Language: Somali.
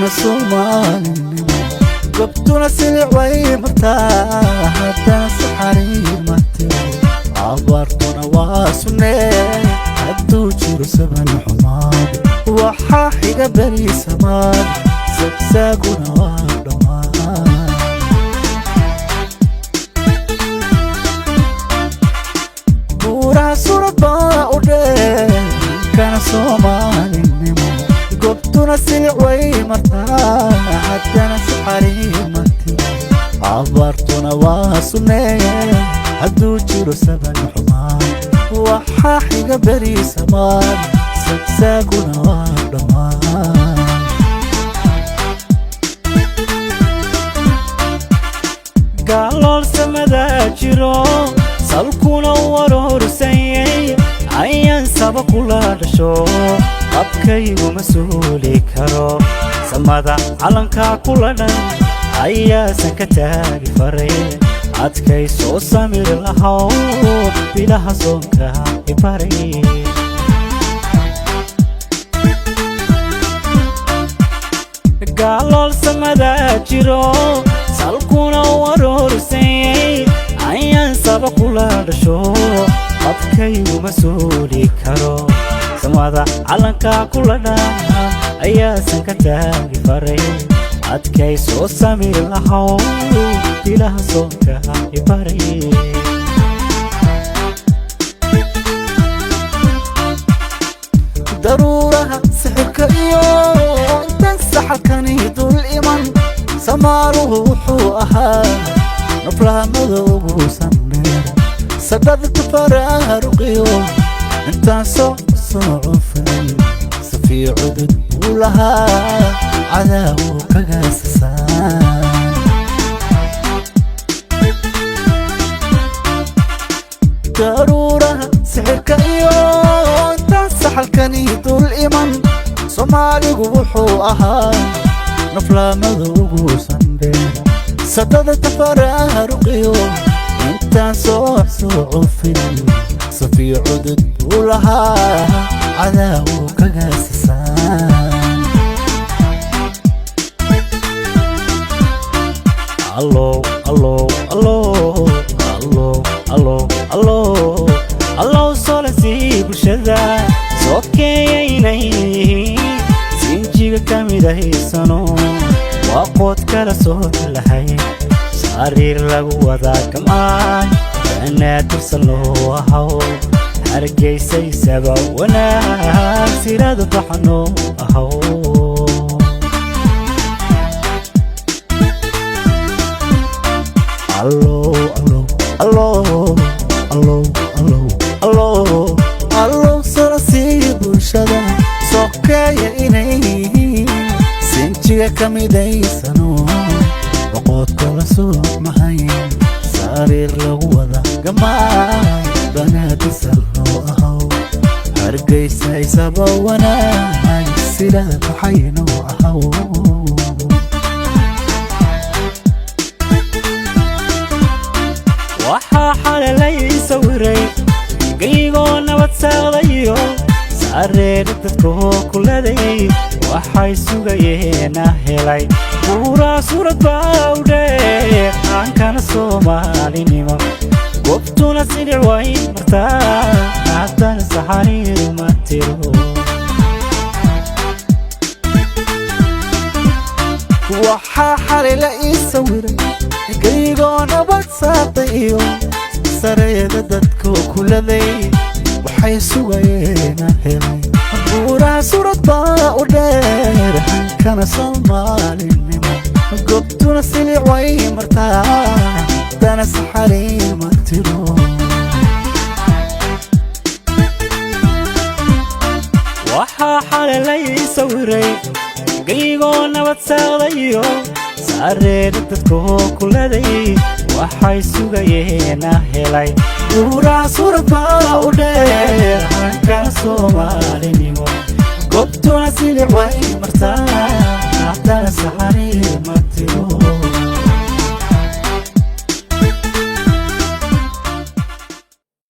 Hankana Soomaalinimo, gobtuna silic way martaa, haddana saxariir ma tiro. Abaartuna waa sunnee, hadduu jiro saban xumaad, waxaa xiga beri samaad, sagsaaguna waa dhammaan. Buuraha surad baa u dheer hankana Soomaalinimo, gobtuna silic way martaa, haddana saxariir ma tiro. Abaartuna waa sunnee, hadduu jiro saban xumaan, waxaa xiga beri samaad, sagsaaguna waa dhammaan. Gaalool samadaa jiro, salkuna waroorsanyay, ayaan saba kula dhasho, qabkayguma suuli karo. Samada calankaa kula dhan ayaasan ka taagi faray, adkay soo samir lahaw, bilaha soonka ibaray. Gaalool samadaa jiro, salkuna waroorsanyay, ayaan saba kula dhasho, qabkayguma suuli karo. Samada calankaa kula dhan ayaasan ka taagi faray, adkay soo samir lahaw, bilaha soonka ibaray. Daruuraha sixirka iyo intan saxalkani dul iman, samaaruhu wuxuu ahaa naflaha madowgu sandheer, sadhada tafaraaruqiyo intaan soo soo cufay, safiyo cudud buu lahaa cadaawu kaga sasaan. Daruuraha sixirka iyo intaan saxalkani dul iman, Soomaaligu wuxuu ahaa naflaamada ugu sandheer, sadada tafaraaruqiyo intaan soo soo cufin, safiyo cudud buu lahaa cadaawu kaga sasaan. Allow, allow, allow, allow, allow, allow, allow, solasii bulshada soo keeyaynay yihiin, sinjiga ka mid ahaysano, waa qood kala soo lahay, sariir lagu wadaa gam'aan, banaadirsan loo ahaw, Hargeysaysaba wanaag sirada baxno ahaw. Allow, allow, allow, allow, allow, allow, allow, solasii bulshada sokeeya inay yihiin, sinjiga ka midaysano, boqoodka la soo mahayn, sariir lagu wada gamaay, banaadisal loo ahaw, Hargeysa isaba wanaag silada baxayno ahaw. Waxaa xalalay sawiray geygoo nabad saaqdayo, saareera dadkoo kuladay, waxay sugayeena helay. Buuraa suurad baa u dheer aankana Soomaalinimo, gobtuna silic way martaa, haddana saxariir ma tiro. Waxaa xalay la ii sawiray geygoo nabad saaqay iyo sareeda dadko kuladay, waxay sugayeena helay. Buuraha surad baa u dheer hankana Soomaalinimo, gobtuna silic way martaa, dana saxariir ma tiro. Waxaa xalalay sawiray geygoo nabad saaqdayo, saareera dadkoo kuladay, waxay sugayeena helay. Buuraha suurad baa u dheer hankana Soomaalinimo, gobtuna silic way martaa, haddana saxariir ma